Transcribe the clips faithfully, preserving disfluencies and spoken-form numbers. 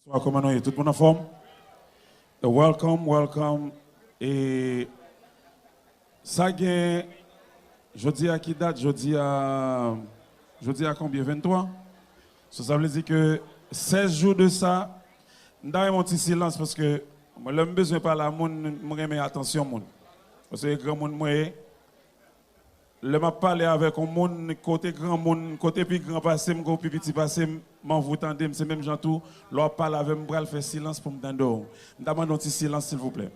Bonswa, kòman nou ye? Tout moun anfòm? Welcome, welcome. E sa gen, jodi a ki dat? Jodi a, jodi a konbyen? Venntwa. So, sa vle di ke sèz jou de sa, m ta renmen yon ti silans paske mwen, lè m bezwen pale a moun, m renmen atansyon moun. Paske granmoun mwen ye, lè m ap pale avèk yon moun, kote granmoun, kote pi gran pase m, kote pi piti pase m, m anvi w tande m, se menm jan tou, lè w ap pale avè m, m pral fè silans pou m tande w. M ta mande yon ti silans, silvouplè.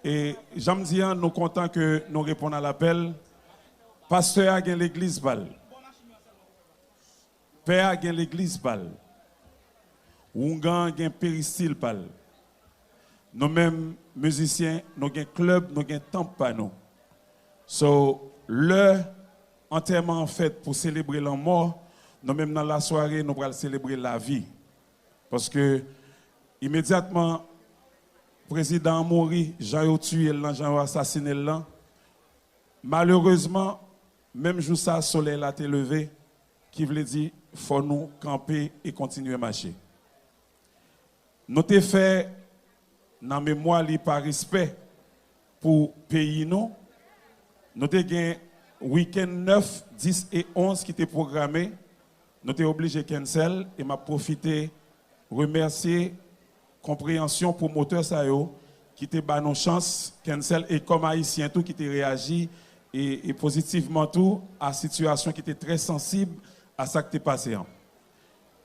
E jan m di an, nou kontan ke nou reponn a lapèl. Pastè a gen legliz pa l. Pè a gen legliz pa l. Woungan an gen peristil pa l. Nou menm, mizisyen, nou gen klèb, nou gen tanp pa nou. So, lè antèman an fèt pou selebre lanmò, nou menm nan lasware, nou pral selebre lavi. Paske imedyatman prezidan an mouri, jan yo tiye l lan, jan yo asasinen l lan, malerezman, menm jou sa, solèy la te leve, ki vle di fò nou kanpe e kontinye mache. Nou te fè, nan memwa li, pa respè pou peyi nou, nou te gen wikenn nèf, dis e onz ki te pwograme, nou te oblije cancel, e m ap pwofite remèsye konpreyansyon pwomotè sa yo ki te ba nou chans cancel, e kòm Ayisyen tou ki te reyaji e, e pozitivman tou a sitiyasyon ki te trè sansib a sa k te pase an.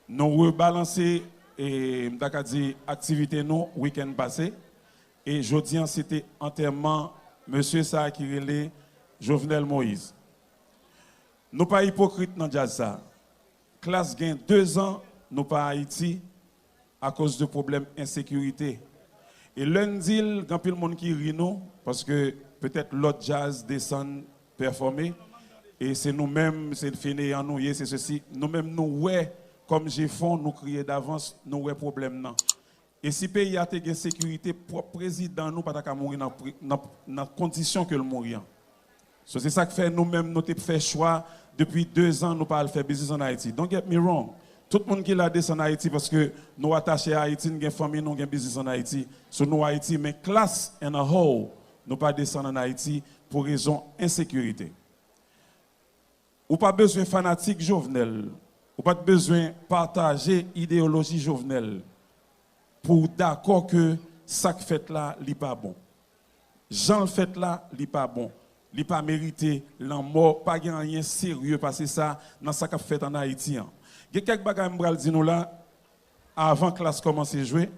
Nou rebalanse, e, m ta ka di, aktivite nou wikenn pase, e jodi an se te antèman mesye sa a ki rele Jovenel Moïse. Nou pa ipokrit nan djaz sa. Klass gen dezan nou pa Ayiti akoz de pwoblèm ensekirite. E lè n di l, gen anpil moun ki ri nou, paske petèt lòt djaz desann pèfòme, e se nou menm, se feneyan nou ye, se sesi. Nou menm nou wè, kòm Jefon, nou kriye davans, nou wè pwoblèm nan. E si peyi a te gen sekirite, pwòp prezidan nou pa ta ka mouri nan, pri- nan, nan kondisyon ke l mouri an. So, se sa k fè nou menm, nou te fè chwa depi dezan nou pa al fè biznis ann Ayiti. Don't get me wrong. Tout moun ki la desann Ayiti paske nou atache a Ayiti, n gen fanmi nou, gen biznis ann Ayiti. So, nou Ayiti, men Klass and a whole, nou pa desann ann Ayiti pou rezon ensekirite. Ou pa bezwen fanatik Jovenel, ou pa t bezwen pataje ideyoloji Jovenel pou w dakò ke sa k fèt la, li pa bon. Jan l fèt la, li pa bon. Li pa merite lanmò, pa gen anyen serye pase sa nan sa k ap fèt ann Ayiti an. Gen kèk bagay m pral di nou la, avan Klass kòmanse jwe,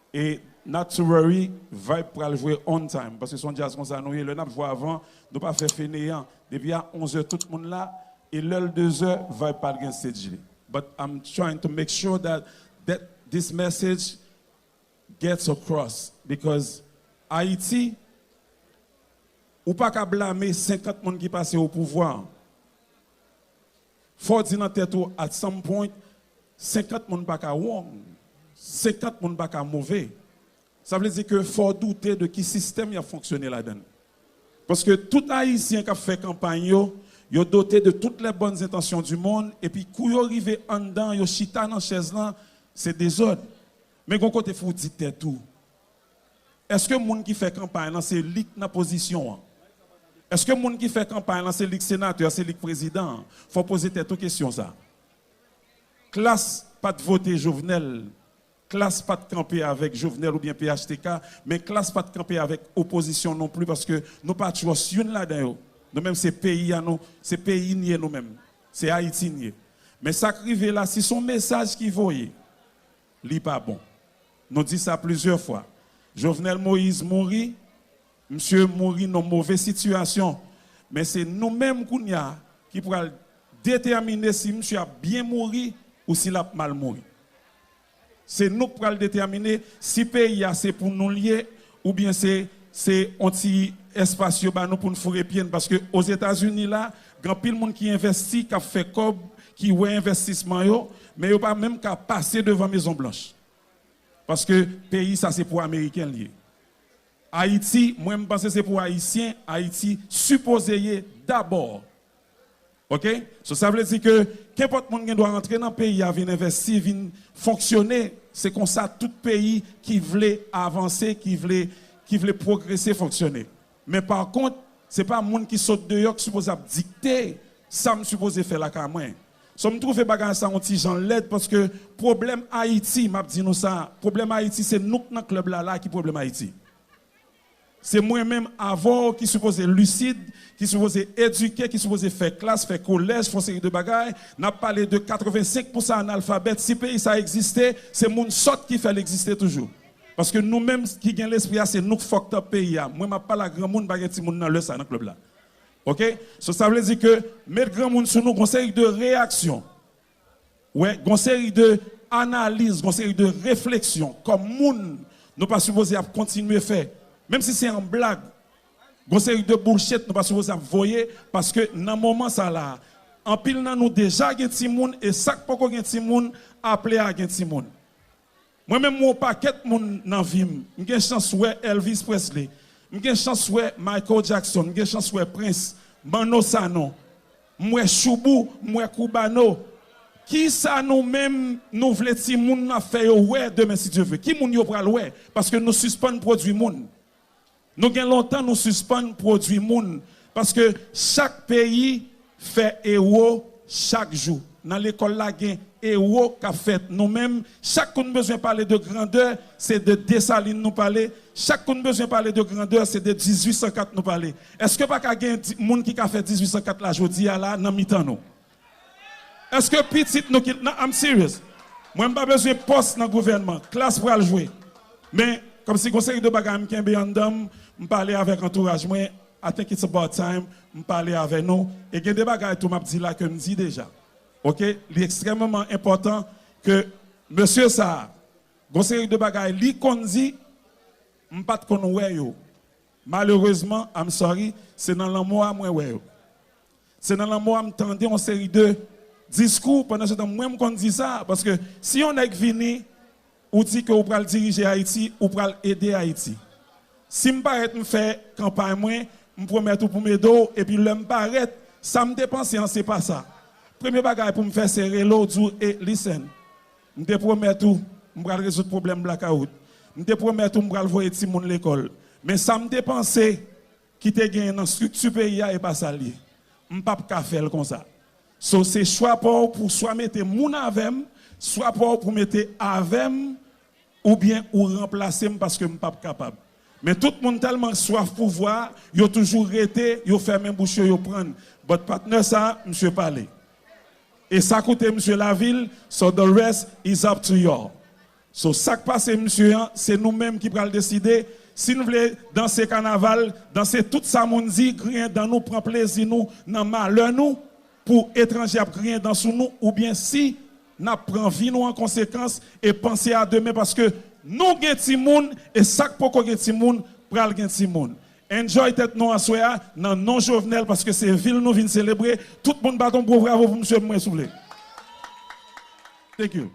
e not to worry, Vibe pral jwe on time, paske se yon djaz konsa nou ye, lè n ap jwe avan, nou pa fè feneyan, depi a onz è tout moun la, e lè l de zè, Vibe pral gen stage li. But I'm trying to make sure that, that this message gets across, because Ayiti, ou pa ka blame senkant moun ki pase o pouvwa an. Fò w di nan tèt ou, at some point, senkant moun pa ka wrong, senkant moun pa ka move. Sa vle di ke fò w doute de ki sistèm y ap fonksyone ladan l. Paske tout Ayisyen k ap fè kanpay yo, yo dote de toutes les bonnes intentions du monde, epi kou yo rive anndan, yo chita nan chèz lan, se dezòd. Men gon kote fò w di tèt ou, èske moun ki fè kanpay lan se li k nan pozisyon an? Èske moun ki fè kanpay lan se li k senatè, se li k prezidan an? Fò w poze tèt ou kesyon sa. Klass pa t vote Jovenel. Klass pa t kanpe avèk Jovenel oubyen P H T K, men Klass pa t kanpe avèk opozisyon non pli, paske nou pa trust youn ladan yo. Nou menm se peyi a nou, se peyi n ye nou menm. Se Ayiti n ye. Men sa k rive la, si se yon mesaj ki voye, li pa bon. Nou di sa plizyè fwa. Jovenel Moïse mouri, misye mouri nan move sitiyasyon. Men se nou menm kounye a ki pral detèmine si misye ap byen mouri ou si l ap mal mouri. Se nou k pral detèmine si peyi a se pou nou l ye, oubyen se, se yon ti espas yo ba nou pou n foure pye n. Paske Ozetazini la, gen anpil moun ki envèsti, k ap fè kòb, ki wè envèstisman yo, men yo pa menm ka pase devan Mezon Blanch. Paske peyi sa se pou Ameriken l ye. Ayiti, mwen, m panse se pou Ayisyen Ayiti sipoze ye dabò. Ok? So, sa vle di ke kenpòt moun gen dwa rantre nan peyi a, vin envesti, vin fonksyone. Se konsa tout peyi ki vle avanse, ki vle, ki vle pwogrese fonksyone. Men pa kont, se pa moun ki sot deyò ki sipoze ap dikte sa m sipoze fè lakay mwen. So, m twouve bagay sa yon ti jan lèd paske pwoblèm Ayiti, m ap di nou sa, pwoblèm Ayiti se nou k nan klèb la la ki pwoblèm Ayiti. Se mwen menm avè w ki sipoze lisid, ki sipoze edike, ki sipoze fè klas, fè kolèj, fè yon seri de bagay. N ap pale de katrevensenk pousan analfabèt. Si peyi sa egziste, se moun sòt ki fè l egziste toujou. Paske nou menm ki gen lespri a, se nou k fucked up peyi a. Mwen, m ap pale ak granmoun, pa gen timoun nan lè sa nan klèb la. Ok? So, sa vle di ke met granmoun sou nou, gon seri de reyaksyon. Wè, gon seri de analiz, gon seri de refleksyon kòm moun nou pa sipoze ap kontinye fè. Menm si se an blag, gon seri de bullshit nou pa sipoze ap voye, paske nan moman sa la, anpil nan nou deja gen timoun, e sa k poko gen timoun, aple a gen timoun. Mwen menm, m wè yon pakèt moun nan vi m. M gen chans wè Elvis Presley. M gen chans wè Michael Jackson. M gen chans wè Prince, Manno Sanon. M wè Shoubou, m wè Cubano. Kisa nou menm nou vle timoun n ap fè yo wè demen, si Dye vle? Ki moun yo pral wè? Paske nou sispann pwodui moun. Nou gen lontan nou sispann pwodui moun, paske chak peyi fè ewo chak jou. Nan lekòl la, gen ewo k ap fèt. Nou menm, chak kou n bezwen pale de grandè, se de Desalin nou pale. Chak kou n bezwen pale de grandè, se de dizuit san kat nou pale. Èske pa ka gen di- moun ki ka fè dizuit san kat la jodi a la nan mitan nou? Èske pitit nou ki, non, I'm serious. Mwen, m pa bezwen pòs nan gouvènman. Klas pral jwe. Men, kòmsi gon seri de bagay m kenbe anndan m, m pale avèk antouraj mwen, I think it's about time m pale avè nou. E gen de bagay tou m ap di la ke m di deja. Ok? Li ekstrèmeman enpòtan ke mesye sa a, gon seri de bagay li konn di, m pa t konn wè yo. Malerezman, I'm sorry, se nan lanmò a mwen wè yo. Se nan lanmò a m tande yon seri de diskou, pandan se tan mwen m konn di sa, paske si yon nèg vini, ou di ke ou pral dirije Ayiti, ou pral ede Ayiti. Si m parèt m fè kanpay mwen, m pwomèt ou pou m ede w, epi lè m parèt, sa m te panse an se pa sa. Premye bagay pou m fè se rele w, di w, e listen, m te pwomèt ou m pral rezoud pwoblèm blakawout. M te pwomèt ou m pral voye timoun lekòl. Men sa m te panse ki te genyen nan estrikti peyi a, e pa sa l ye. M p ap ka fè l konsa. So, se chwa pa w pou swa mete moun avè m, swa pa w pou mete avè m, oubyen ou ranplase m paske m p ap kapab. Men tout moun tèlman swaf pouvwa, yo toujou rete, yo fèmen bouch yo, yo prann. But patnè sa, misye pale. E sa koute misye lavil, so the rest is up to y'all. So, sa k pase misye an, se nou menm ki pral deside. Si n vle danse kanaval, danse tout sa moun di, griyen dan nou, pran plezi nou nan malè nou, pou etranje ap griyen dan sou nou, oubyen si n ap pran vi nou an konsekans e panse a demen, paske nou gen timoun, e sa k poko gen timoun, pral gen timoun. Enjoy tèt nou aswè a, nan non Jovenel, paske se vil nou vin selebre. Tout moun bat yon gwo bravo pou misye pou mwen, souple. Thank you.